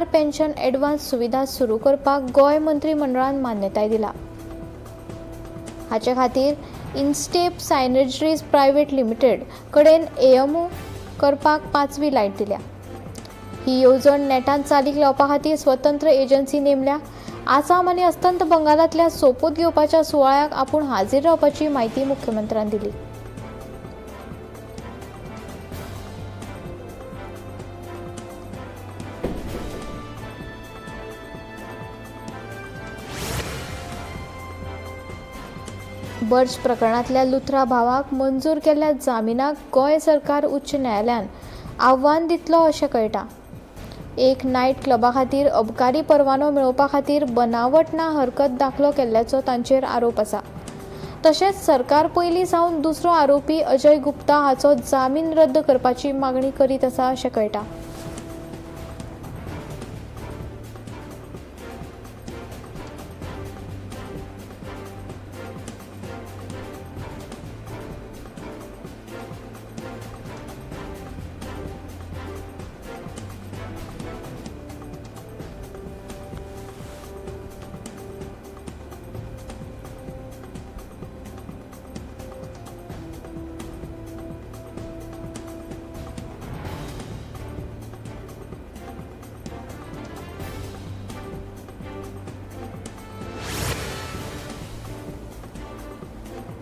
Pension advance सुविधा सुरू करपाक गोंय मंत्रीमंडळान मान्यताय दिला. हाचे खातीर इन्स्टेप सायनर्जीज प्रायव्हेट लिमिटेड कडेन एएमओ करपाक 5वी लायट दिल्या. ही येवजण नेटान चालीक लावपा खातीर स्वतंत्र एजन्सी नेमल्या. आसाम आनी अस्तंत बंगालांतल्या सोपूत घेवपाच्या सुवाळ्याक आपूण हाजीर रावपाची म्हायती मुख्यमंत्र्यान दिली. बर्च प्रकरणांतल्या लुथरा भावाक मंजूर केल्ल्या जामिनाक गोंय सरकार उच्च न्यायालयान आव्हान दितलो अशें कळटा. एक नायट क्लबा खातीर अबकारी परवानो मेळोवपा खातीर बनावट ना हरकत दाखलो केल्ल्याचो तांचेर आरोप आसा. तशेंच सरकार पयलीं सावन दुसरो आरोपी अजय गुप्ता हाचो जामीन रद्द करपाची मागणी करीत आसा अशें कळटा.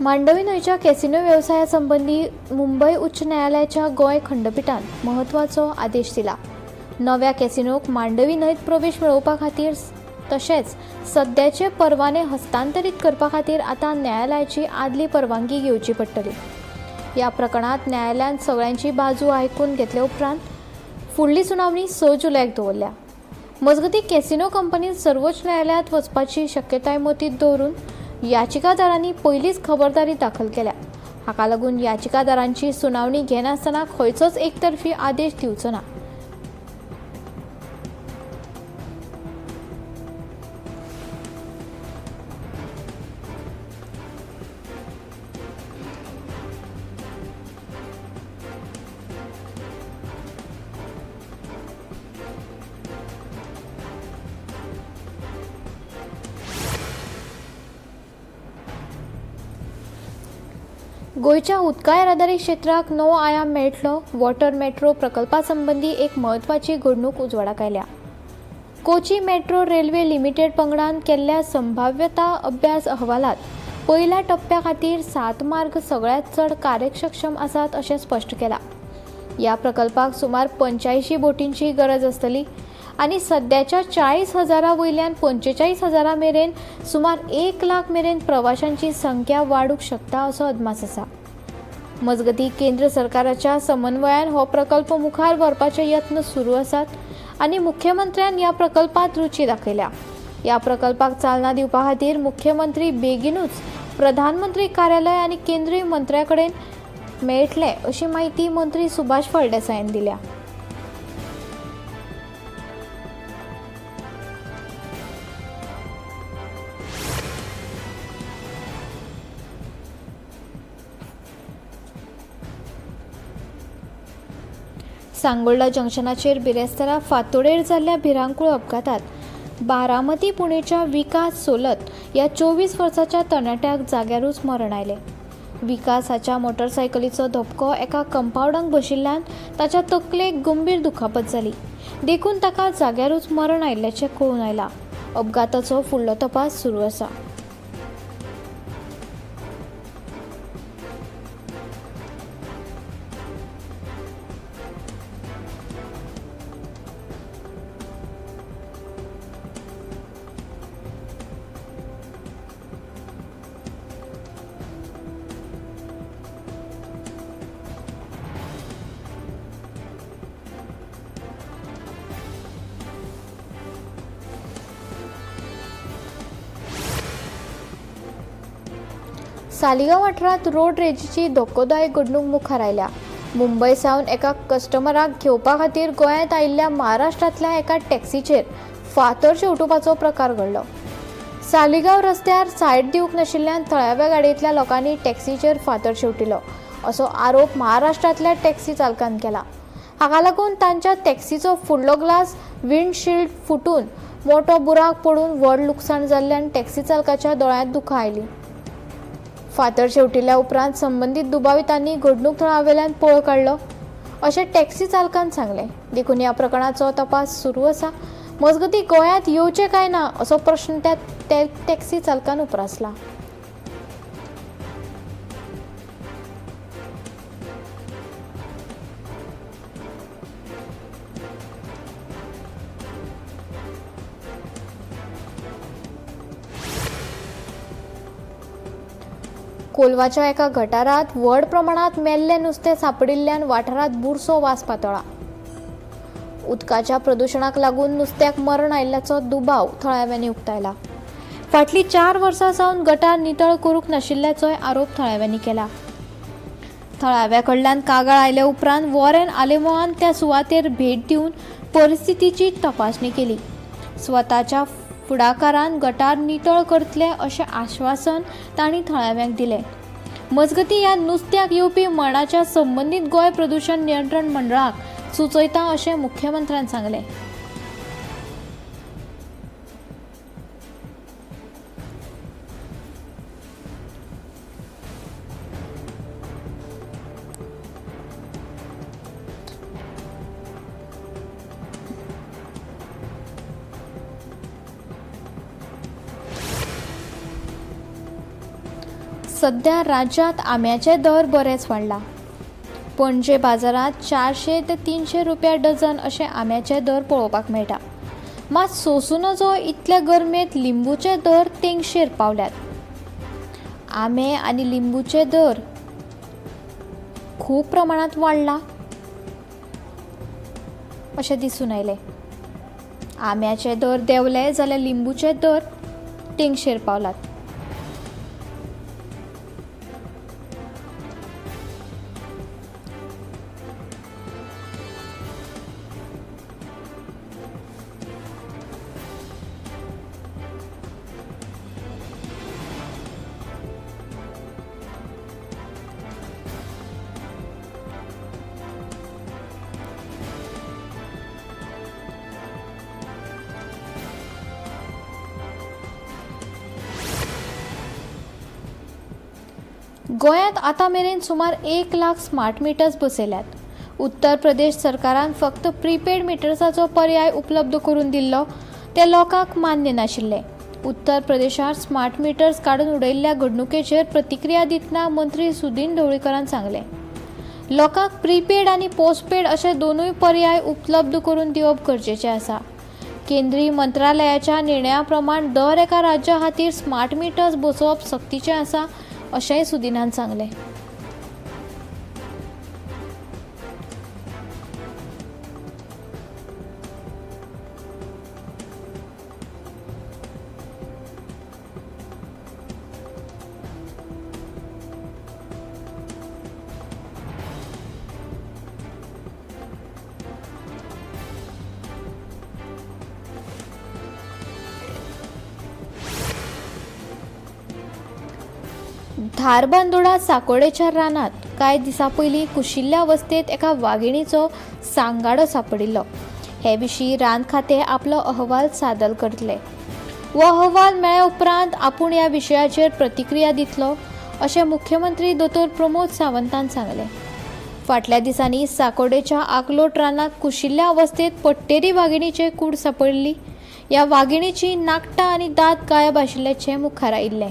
मांडवी न्हंयच्या कॅसिनो वेवसाया संबंदी मुंबय उच्च न्यायालयाच्या गोंय खंडपिठान म्हत्वाचो आदेश दिला. नव्या कॅसिनोक मांडवी न्हंयत प्रवेश मेळोवपा खातीर तशेंच सद्याचे परवाने हस्तांतरीत करपा खातीर आतां न्यायालयाची आदली परवानगी घेवची पडटली. ह्या प्रकरणांत न्यायालयान सगळ्यांची बाजू आयकून घेतले उपरांत फुडली सुनावणी 6 जुलयाक दवरल्या. मजगतीं कॅसिनो कंपनीन सर्वोच्च न्यायालयांत वचपाची शक्यताय मतींत दवरून याचिकादारांनी पयलींच खबरदारी दाखल केल्या. हाका लागून याचिकादारांची सुनावणी घेनासतना खंयचोच एकतर्फी आदेश दिवचो ना. गोंयच्या उदका येरादारी क्षेत्राक नवो आयाम मेळटलो. वॉटर मेट्रो प्रकल्पा संबंदी एक म्हत्वाची घडणूक उजवाडाक आयल्या. कोची मेट्रो रेल्वे लिमिटेड पंगडान केल्ल्या संभाव्यता अभ्यास अहवालांत पयल्या टप्प्या खातीर 7 मार्ग सगळ्यांत चड कार्यक्षम आसात अशें स्पश्ट केलां. ह्या प्रकल्पाक सुमार 85 बोटींची गरज आसतली आनी सद्याच्या 40,000 वयल्यान 45,000 मेरेन सुमार 1 लाख मेरेन प्रवाशांची संख्या वाडूंक शकता असो अदमास आसा. मजगतीं केंद्र सरकाराच्या समन्वयान हो प्रकल्प मुखार व्हरपाचे यत्न सुरू आसात आनी मुख्यमंत्र्यान ह्या प्रकल्पांत रुची दाखयल्या. ह्या प्रकल्पाक चालना दिवपा खातीर मुख्यमंत्री बेगीनूच प्रधानमंत्री कार्यालय आनी केंद्रीय मंत्र्या कडेन मेळटले अशी म्हायती मंत्री सुभाष फळदेसायान दिल्या. सांगोल्डा जंक्शनाचेर बिरेस्तारा फांतोडेर जाल्ल्या भिरांकूळ अपघातांत बारामती पुणेच्या विकास सोलत ह्या 24 वर्साच्या तरणाट्याक जाग्यारूच मरण आयलें. विकास हाच्या मोटरसायकलीचो धपको एका कंपावंडाक बशिल्ल्यान ताच्या तकलेक गंभीर दुखापत जाली, देखून ताका जाग्यारूच मरण आयिल्ल्याचें कळून आयलां. अपघाताचो फुडलो तपास सुरू आसा. सालिगांव वाठारांत रोड रेजीची धोकोदायक घडणूक मुखार आयल्या. मुंबय सावन एका कस्टमराक घेवपा खातीर गोंयांत आयिल्ल्या महाराष्ट्रांतल्या एका टॅक्सीचेर फातर शेंवटुपाचो प्रकार घडलो. सालिगांव रस्त्यार सायड दिवंक नाशिल्ल्यान थळाव्या गाडयेंतल्या लोकांनी टॅक्सीचेर फातर शेंवटिलो असो आरोप महाराष्ट्रांतल्या टॅक्सी चालकान केला. हाका लागून तांच्या टॅक्सीचो फुडलो ग्लास विंडशिल्ड फुटून मोटो बुराक पडून व्हड लुकसाण जाल्ल्यान टॅक्सी चालकाच्या दोळ्यांत दुखां आयलीं. फातर शेवटिल्या उपरांत संबंदीत दुबावितांनी घडणूक थळावेल्यान पळ काडलो अशें टॅक्सी चालकान सांगलें. देखून ह्या प्रकरणाचो तपास सुरू आसा. मजगतीं गोंयांत येवचें काय ना असो प्रश्न त्या टॅक्सी चालकान उप्रासला. कोलवाच्या एका गटारात व्हड प्रमाणात मेल्लें नुस्तें सांपडिल्ल्यान वाठारांत बुरसो वास पातळ्ळा. उदकाच्या प्रदुशणाक लागून नुस्त्याक मरण आयिल्ल्याचो दुबाव थळाव्यांनी उक्तायला. फाटलीं 4 वर्सां सावन गटार नितळ करूंक नाशिल्ल्याचोय आरोप थळाव्यांनी केला. थळाव्या कडल्यान कागाळ आयले उपरांत वॉरेन आलेमोआन त्या सुवातेर भेट दिवन परिस्थितीची तपासणी केली. स्वताच्या फुडाकारान गटार नितळ करतले अशें आश्वासन तांणी थळाव्यांक दिलें. मजगतीं ह्या नुस्त्याक येवपी मरणाच्या संबंदीत गोंय प्रदूशण नियंत्रण मंडळाक सुचयता अशें मुख्यमंत्र्यान सांगलें. सध्या राज्यांत आंब्याचे दर बरेच वाडला. पणजे बाजारांत 400 ते 300 रुपया डझन अशे आंब्याचे दर पळोवपाक मेळटा. मात सोंसूं नजो इतल्या गरमेंत लिंबूचे दर तेंगशेर पावल्यात. आंबे आनी लिंबूचे दर खूब प्रमाणांत वाडला अशें दिसून आयलें. आंब्याचे दर देंवले जाल्यार लिंबूचे दर तेंगशेर पावलात. गोंयांत आतां मेरेन सुमार 1 लाख स्मार्ट मिटर्स बसयल्यात. उत्तर प्रदेश सरकारान फक्त प्रीपेड मिटर्साचो पर्याय उपलब्ध करून दिल्लो ते लोकांक मान्य नाशिल्ले. उत्तर प्रदेशांत स्मार्ट मिटर्स काडून उडयल्ल्या घडणुकेचेर प्रतिक्रिया दितना मंत्री सुदिन ढवळीकरान सांगलें, लोकांक प्रीपेड आनी पोस्टपेड अशे दोनूय पर्याय उपलब्ध करून दिवप गरजेचें आसा. केंद्रीय मंत्रालयाच्या निर्णया प्रमाण दर एका राज्या खातीर स्मार्ट मिटर्स बसोवप सक्तीचें आसा अशेंय सुदिनान सांगलें. धारबांदोडा साकोडेच्या रानांत कांय दिसां पयलीं कुशिल्ल्या अवस्थेंत एका वागिणीचो सांगाडो सांपडिल्लो. हे विशीं रान खातें आपलो अहवाल सादर करतले. हो अहवाल मेळ्ळ्या उपरांत आपूण ह्या विशयाचेर प्रतिक्रिया दितलो अशें मुख्यमंत्री दोतोर प्रमोद सावंतान सांगलें. फाटल्या दिसांनी साकोडेच्या आकलोट रानांत कुशिल्ल्या अवस्थेंत पट्टेरी वागिणीचे कूड सांपडली. ह्या वागिणीची नाकटां आनी दांत गायब आशिल्ल्याचें मुखार आयिल्लें.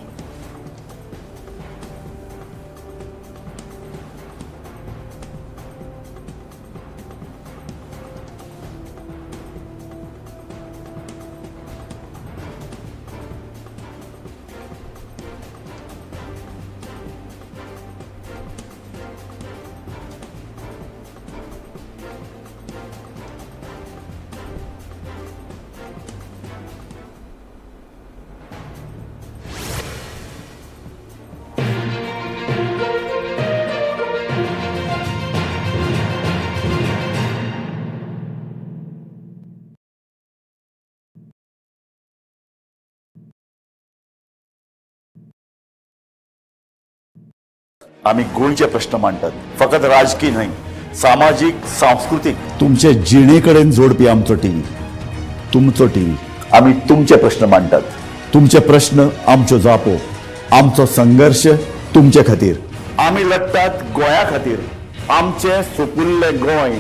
आमी गोंयचे प्रश्न मांडटात, फकत राजकीय न्हय. सामाजीक, सांस्कृतीक, तुमचे जिणे कडेन जोडपी आमचो टीव्ही, तुमचो टीव्ही. आमी तुमचे प्रश्न मांडटात. तुमचे प्रश्न, आमच्यो जापो, आमचो संघर्श तुमचे खातीर. आमी लडटात गोंया खातीर, आमचें सुपुल्लें गोंय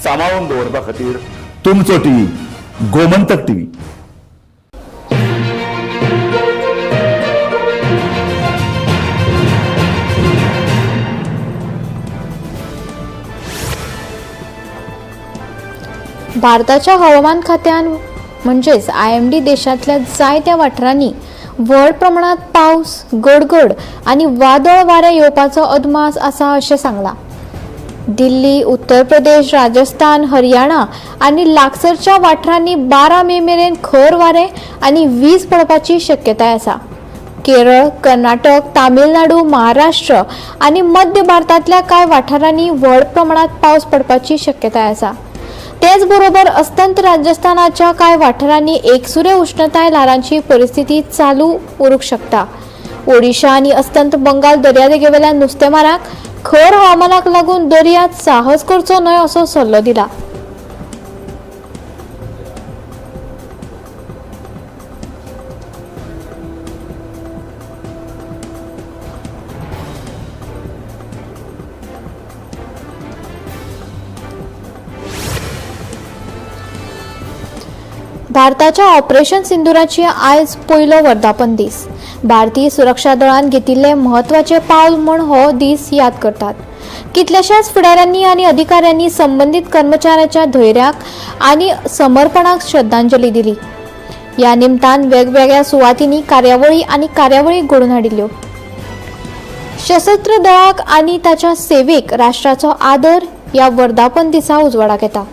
सांबाळून दवरपा खातीर. तुमचो टीव्ही, गोमंतक टीव्ही. भारताच्या हवामान खात्यान म्हणजेच IMD देशांतल्या जायत्या वाठारांनी व्हड प्रमाणात पावस, गडगड आनी वादळ वारें येवपाचो अदमास आसा अशें सांगलां. दिल्ली, उत्तर प्रदेश, राजस्थान, हरियाणा आनी लागसरच्या वाठारांनी 12 मे मेरेन खर वारें आनी वीज पडपाची शक्यताय आसा. केरळ, कर्नाटक, तामिळनाडू, महाराष्ट्र आनी मध्य भारतांतल्या कांय वाठारांनी व्हड प्रमाणात पावस पडपाची शक्यताय आसा. तेच बरोबर अस्तंत राजस्थानाच्या कांय वाठारांनी एकसुरे उश्णताय ल्हारांची परिस्थिती चालू उरूंक शकता. ओडिशा आनी अस्तंत बंगाल दर्यादेगेवेल्या नुस्तेमारांक खर हवामानाक लागून दर्यांत साहस करचो न्हय असो सल्लो दिला. भारताच्या ऑपरेशन सिंदुराची आयज पयलो वर्धापन दीस. भारतीय सुरक्षा दळान घेतिल्ले म्हत्वाचे पावल म्हूण हो दीस याद करतात. कितल्याशाच फुडाऱ्यांनी आनी अधिकाऱ्यांनी संबंदीत कर्मचाऱ्यांच्या धैर्याक आनी समर्पणाक श्रद्धांजली दिली. ह्या निमतान वेगवेगळ्या सुवातींनी कार्यावळी आनी कार्यावळी घडोवन हाडिल्ल्यो. सशस्त्र दळाक आनी ताच्या सेवेक राष्ट्राचो आदर ह्या वर्धापन दिसा उजवाडाक येता.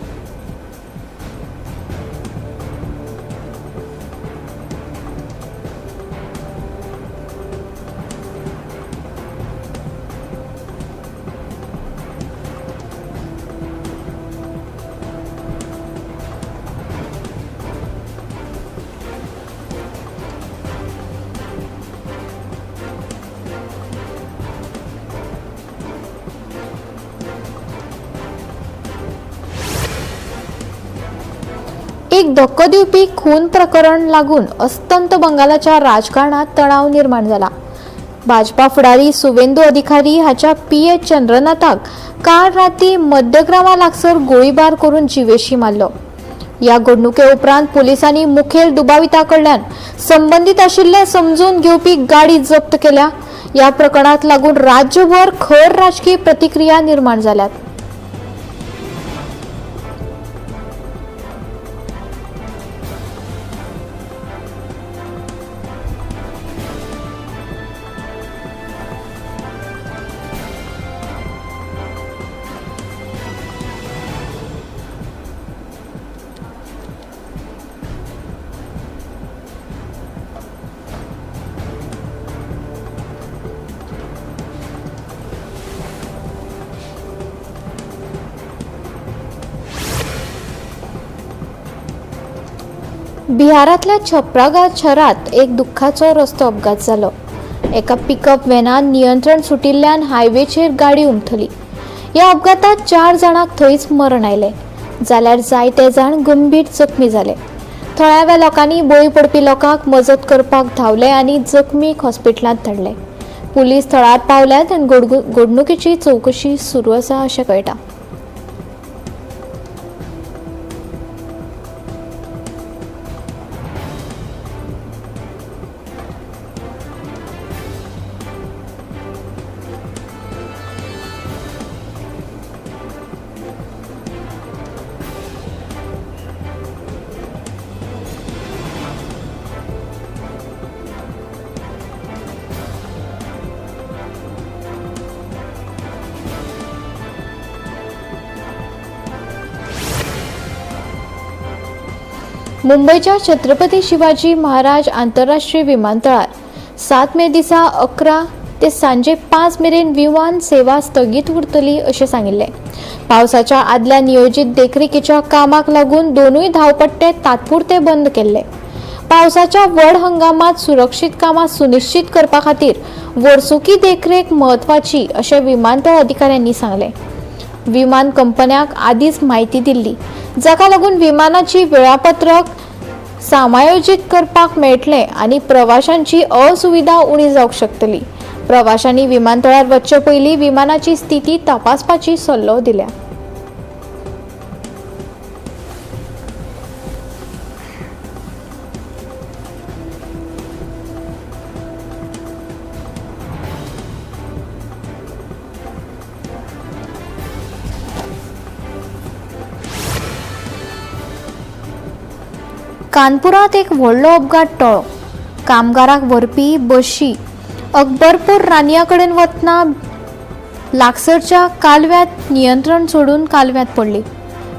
एक धक्को दिवपी खून प्रकरण लागून अस्तंत बंगालाच्या राजकारणात तणाव निर्माण जाला. भाजपा फुडारी सुवेंदू अधिकारी हाच्या पी.ए. चंद्रनाथाक काल राती मध्यग्रामा लागसर गोळीबार करून जिवेशी मारलो. ह्या घडणुके उपरांत पोलिसांनी मुखेल दुबाविता कडल्यान संबंदीत आशिल्ले समजून घेवपी गाडी जप्त केल्या. ह्या प्रकरणाक लागून राज्यभर खर राजकीय प्रतिक्रिया निर्माण जाल्यात. बिहारांतल्या छप्रागा शहरात एक दुख्खाचो रस्तो अपघात जालो. एका पिकअप व्हॅनान नियंत्रण सुटिल्ल्यान हायवेचेर गाडी उमथली. ह्या अपघातात 4 जाणांक थंयच मरण आयलें, जाल्यार जायते जाण गंभीर जखमी जाले. थळाव्या लोकांनी बळी पडपी लोकांक मजत करपाक धांवले आनी जखमीक हॉस्पिटलांत धाडले. पुलीस थळार पावल्यात आनी घडणुकेची चवकशी सुरू आसा अशें कळटा. मुंबयच्या छत्रपती शिवाजी महाराज आंतरराष्ट्रीय विमानतळार 7 मे दिसा 11 ते सांजे 5 मेरेन विमान सेवा स्थगीत उरतली अशें सांगिल्लें. पावसाच्या आदल्या नियोजीत देखरेखीच्या कामाक लागून दोनूय धांवपट्टे तात्पुरते बंद केल्ले. पावसाच्या व्हड हंगामात सुरक्षीत कामां सुनिश्चित करपा खातीर वर्सुकी देखरेख म्हत्वाची अशें विमानतळ अधिकाऱ्यांनी सांगलें. विमान कंपन्यांक आदींच म्हायती दिल्ली, जाका लागून विमानाची वेळापत्रक समायोजीत करपाक मेळटलें आनी प्रवाशांची असुविधा उणी जावंक शकतली. प्रवाशांनी विमानतळार वचचे पयलीं विमानाची स्थिती तपासपाची सल्लो दिल्या. कानपुरात एक व्हडलो अपघात टळ्ळो. कामगाराक व्हरपी बशी अकबरपूर रानया कडेन वतना लागसरच्या कालव्यांत नियंत्रण सोडून कालव्यांत पडली.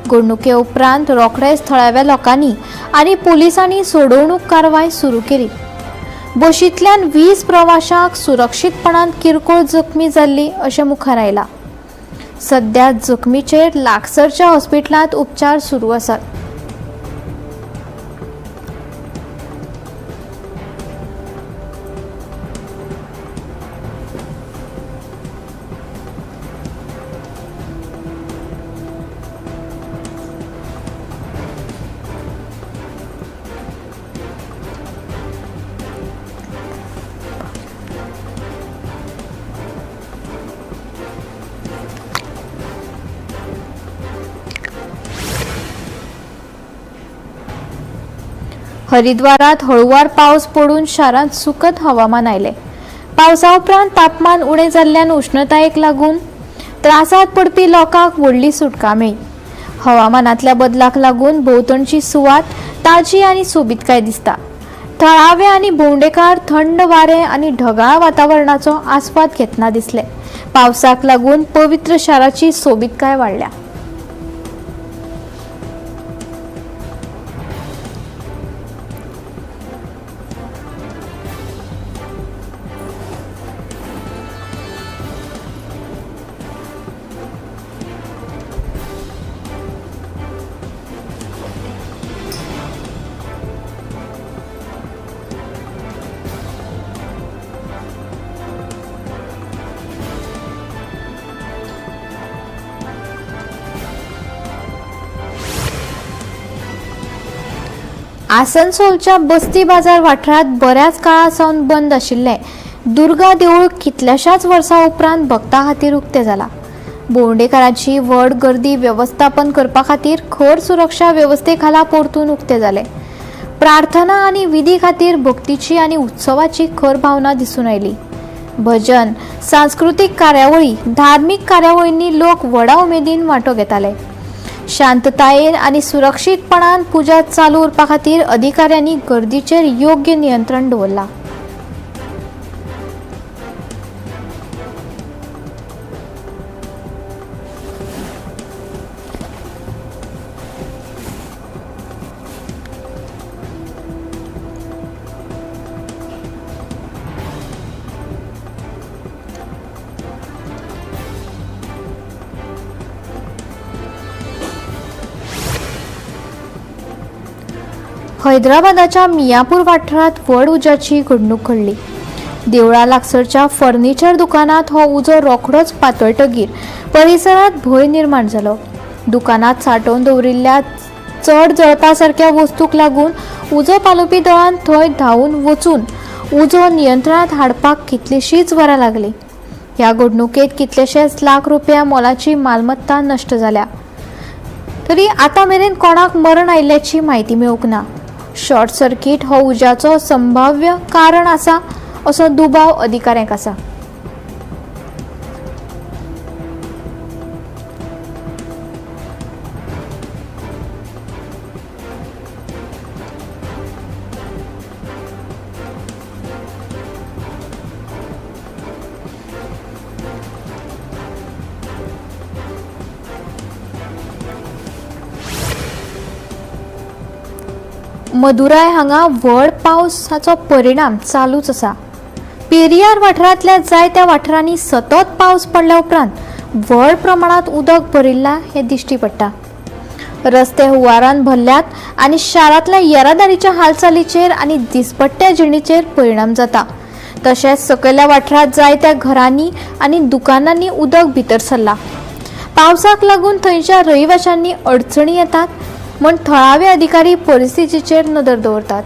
घडणुके उपरांत रोखडेच थळाव्या लोकांनी आनी पुलिसांनी सोडवणूक कारवाय सुरू केली. बशींतल्यान 20 प्रवाशांक सुरक्षीतपणान किरकोळ जखमी जाल्ली अशें मुखार आयलां. सध्या जखमीचेर लागसरच्या हॉस्पिटलांत उपचार सुरू आसात. हरिद्वारात हळुवार पावस पडून शारांत सुकत हवामान आयलें. पावसा उपरांत तापमान उणें जाल्ल्यान उश्णतायेक लागून त्रासांत पडपी लोकांक व्हडली सुटका मेळ्ळी. हवामानांतल्या बदलाक लागून भोंवतणची सुवात ताजी आनी सोबीतकाय दिसता. थळावे आनी भोंवडेकार थंड वारें आनी ढगाळ वातावरणाचो आस्वाद घेतना दिसले. पावसाक लागून पवित्र शाराची सोबीतकाय वाडल्या. आसनसोलच्या बस्ती बाजार वाठारांत बऱ्याच काळा सावन बंद आशिल्लें दुर्गा देवूळ कितल्याशाच वर्सां उपरांत भक्तां खातीर उक्तें जालां. भोंवडेकारांची व्हड गर्दी वेवस्थापन करपा खातीर खर सुरक्षा वेवस्थे खाला परतून उक्तें जालें. प्रार्थना आनी विधी खातीर भक्तीची आनी उत्सवाची खर भावना दिसून आयली. भजन, सांस्कृतीक कार्यावळी, धार्मीक कार्यावळींनी लोक व्हडा उमेदीन वांटो घेताले. शांततायेन आनी सुरक्षीतपणान पुजा चालू उरपा खातीर अधिकाऱ्यांनी गर्दीचेर योग्य नियंत्रण दवरलां. हैदराबादाच्या मियापूर वाठारांत व्हड उज्याची घडणूक घडली. देवळा लागसरच्या फर्निचर दुकानांत हो उजो रोखडोच पातळटगीर परिसरांत भंय निर्माण जालो. दुकानांत सांठोवन दवरिल्ल्या चड जळपा सारक्या वस्तूंक लागून उजो पालोवपी दळान थंय धांवून वचून उजो नियंत्रणांत हाडपाक कितलींशींच वरां लागलीं. ह्या घडणुकेंत कितलेशेच लाख रुपया मोलाची मालमत्ता नश्ट जाल्या. तरी आतां मेरेन कोणाक मरण आयिल्ल्याची म्हायती मेळूंक ना. शॉर्ट सर्किट हो उज्याचो संभाव्य कारण आसा असो दुबाव अधिकाऱ्यांक आसा. मदुराय हांगा व्हड पावसाचो परिणाम चालूच आसा. पेरियार वाठारांतल्या जायत्या वाठारांनी सतत पावस पडल्या उपरांत व्हड प्रमाणांत उदक भरिल्लां हें दिश्टी पडटा. रस्ते हुंवारान भरल्यात आनी शारांतल्या येरादारीच्या हालचालीचेर आनी दिसपट्ट्या जिणेचेर परिणाम जाता. तशेंच सकयल्या वाठारांत जायत्या घरांनी आनी दुकानांनी उदक भितर सरलां. पावसाक लागून थंयच्या रहिवाशांनी अडचणी येतात म्हण थळावे अधिकारी परिस्थितीचेर नदर दवरतात.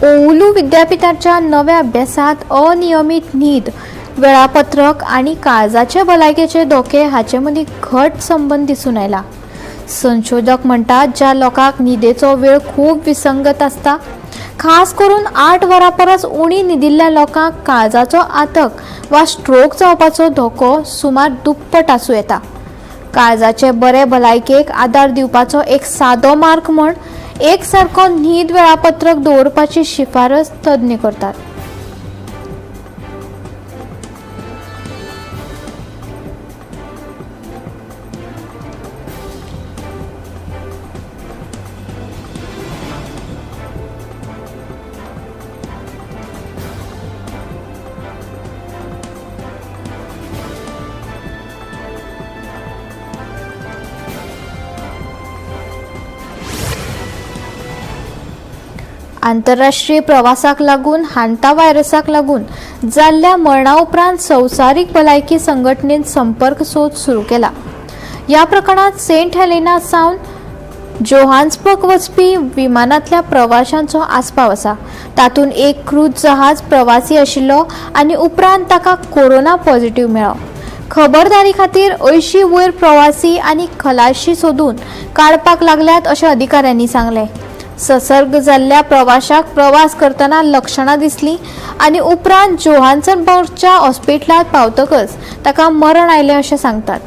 ओउलू विद्यापिठाच्या नव्या अभ्यासात अनियमीत न्हीद, वेळापत्रक आनी काळजाचे भलायकेचे धोके हाचे मदीं घट संबंद दिसून आयला. संशोधक म्हणटात ज्या लोकांक न्हिदेचो वेळ खूब विसंगत आसता, खास करून 8 वरां परस उणी न्हिदिल्ल्या लोकांक काळजाचो आतक वा स्ट्रोक जावपाचो धोको सुमार दुप्पट आसूं येता. काळजाचे बरे भलायकेक आदार दिवपाचो एक सादो मार्ग म्हण एक सारको न्हीद वेळापत्रक दवरपाची शिफारस तज्ञ करतात. आंतरराष्ट्रीय प्रवासाक लागून हांता व्हायरसाक लागून जाल्ल्या मरणा उपरांत संवसारीक भलायकी संघटनेन संपर्क सोद सुरू केला. ह्या प्रकरणांत सेंट हेलेना सावन जोहान्सबर्ग वचपी विमानांतल्या प्रवाशांचो आस्पाव आसा. तातूंत एक क्रूज जहाज प्रवासी आशिल्लो आनी उपरांत ताका कोरोना पॉझिटिव्ह मेळ्ळो. खबरदारी खातीर 80 वयर प्रवासी आनी खलाशी सोदून काडपाक लागल्यात अशें अधिकाऱ्यांनी सांगलें. संसर्ग जाल्ल्या प्रवाशाक प्रवास करतना लक्षणां दिसलीं आनी उपरांत जोहान्सबर्गच्या हॉस्पिटलांत पावतकच ताका मरण आयलें अशें सांगतात.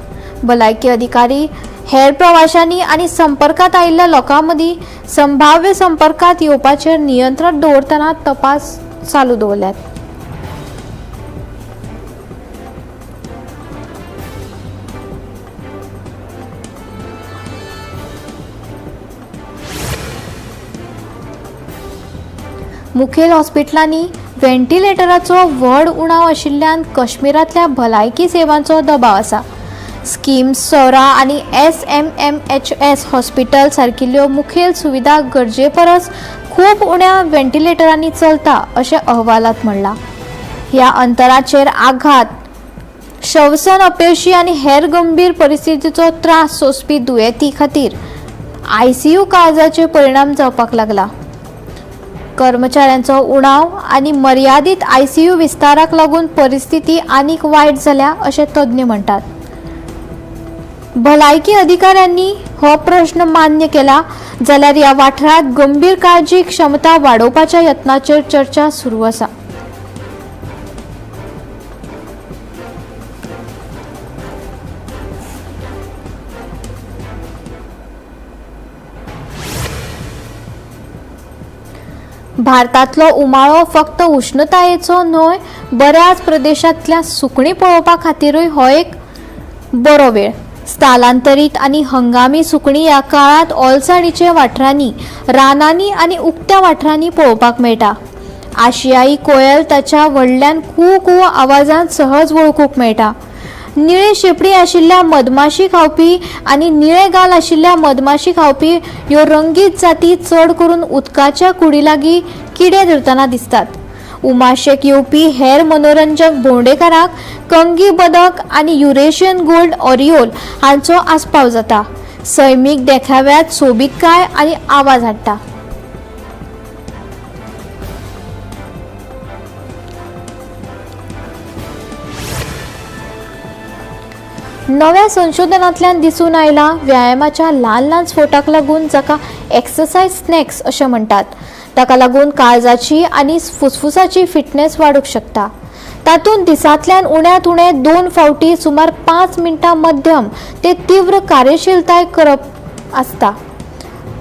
भलायकी अधिकारी हेर प्रवाशांनी आनी संपर्कांत आयिल्ल्या लोकां मदीं संभाव्य संपर्कांत येवपाचेर नियंत्रण दवरतना तपास चालू दवरल्यात. मुखेल हॉस्पिटलांनी व्हेंटिलेटराचो व्हड उणाव आशिल्ल्यान काश्मीरांतल्या भलायकी सेवांचो दबाव आसा. स्किम्स, सोरा आनी SMMHS hospital सारकिल्ल्यो मुखेल सुविधा गरजे परस खूब उण्या व्हेंटिलेटरांनी चलता अशें अहवालांत म्हणलां. ह्या अंतराचेर आघात, श्वसन अपेशी आनी हेर गंभीर परिस्थितीचो त्रास सोंसपी दुयेंती खातीर ICU काळजाचेर परिणाम जावपाक लागला. कर्मचाऱ्यांचो उणाव आनी मर्यादीत ICU विस्ताराक लागून परिस्थिती आनीक वायट जाल्या अशें तज्ञ म्हणटात. भलायकी अधिकाऱ्यांनी हो प्रश्न मान्य केला जाल्यार ह्या वाठारांत गंभीर काळजी क्षमता वाडोवपाच्या यत्नाचेर चर्चा सुरू आसा. भारतांतलो उमाळो फक्त उश्णतायेचो न्हय, बऱ्याच प्रदेशांतल्या सुकणीं पळोवपा खातीरूय हो एक बरो वेळ. स्थलांतरीत आनी हंगामी सुकणीं ह्या काळांत ओलसाणीच्या वाठारांनी, रानांनी आनी उक्त्या वाठारांनी पळोवपाक मेळटा. आशियाई कोयल ताच्या व्हडल्यान कू कू आवाजान सहज वळखूंक मेळटा. निळे शेपडी आशिल्ल्या मधमाशी खावपी आनी निळे गाल आशिल्ल्या मधमाशी खावपी ह्यो रंगीत जाती चड करून उदकाच्या कुडीलागीं किडे धरतना दिसतात. उमाशेक येवपी हेर मनोरंजक भोंवडेकारांक कंगी बदक आनी युरेशियन गोल्ड ओरिओल हांचो आस्पाव जाता. सैमीक देखाव्यांत सोबीतकाय आनी आवाज हाडटा. नव्या संशोधनांतल्यान दिसून आयला व्यायामाच्या ल्हान ल्हान स्फोटाक लागून, जाका एक्सरसायज स्नॅक्स अशें म्हणटात, ताका लागून काळजाची आनी फुसफुसाची फिटनेस वाडूंक शकता. तातूंत दिसांतल्यान उण्यांत उणें 2 फावटी सुमार 5 मिनटां मध्यम ते तीव्र कार्यशीलताय करप आसता.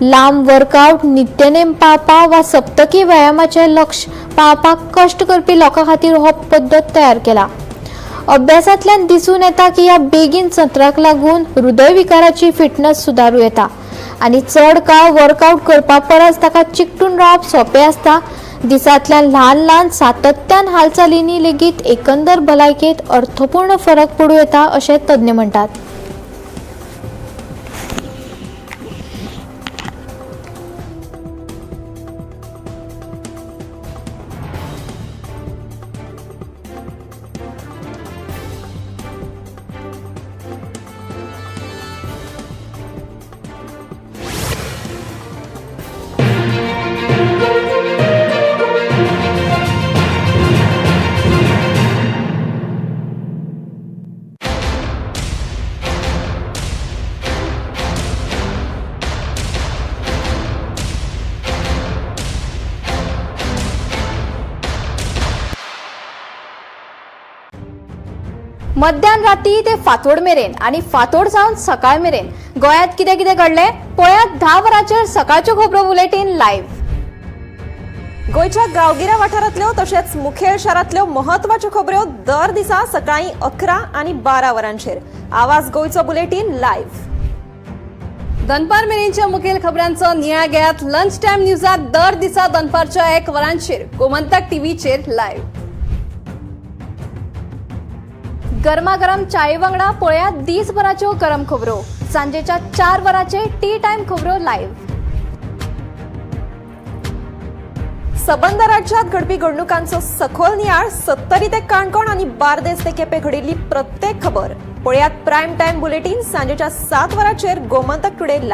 लांब वर्कआवट नित्यनेम पाळपा वा सप्तकी व्यायामाचें लक्ष पाळपाक कश्ट करपी लोकां खातीर हो पद्दत तयार केला. अभ्यासांतल्यान दिसून येता की ह्या बेगीन सत्राक लागून हृदयविकाराची फिटनस सुदारूं येता आनी चड काळ वर्कआवट करपा परस ताका चिकटून रावप सोंपें आसता. दिसांतल्यान ल्हान ल्हान सातत्यान हालचालींनी लेगीत एकंदर भलायकेंत अर्थपूर्ण फरक पडूं येता अशें तज्ञ म्हणटात. मध्यान राती ते फांतोड मेरेन आनी फांतोड सावन सकाळ मेरेन गोंयांत कितें कितें घडलें पळयात 10 वरांचेर सकाळच्यो खबरो बुलेटीन लायव्ह. गोंयच्या गांवगिऱ्या वाठारांतल्यो तशेंच मुखेल शारांतल्यो म्हत्वाच्यो खबऱ्यो दर दिसा सकाळीं 11 आनी 12 वरांचेर आवाज गोंयचो बुलेटीन लायव्ह. दनपार मेरेनच्या मुखेल खबरांचो नियाळ घेयात लंच टायम न्यूजात दर दिसा दनपारच्या 1 वरांचेर गोमंतक टीव्हीचेर लायव्ह. गरमागरम चाये वांगडा पळयात दीसभराच्यो गरम खबरो सांजेच्या 4 वरांचेर टी टायम खबरो लायव्ह. सबंद राज्यात घडपी घडणुकांचो सखोल नियाळ सत्तरी ते काणकोण आनी बार्देस ते केपें घडिल्ली प्रत्येक खबर पळयात प्रायम टायम बुलेटीन सांजेच्या 7 वरांचेर गोमंतक टुडे लायव्ह.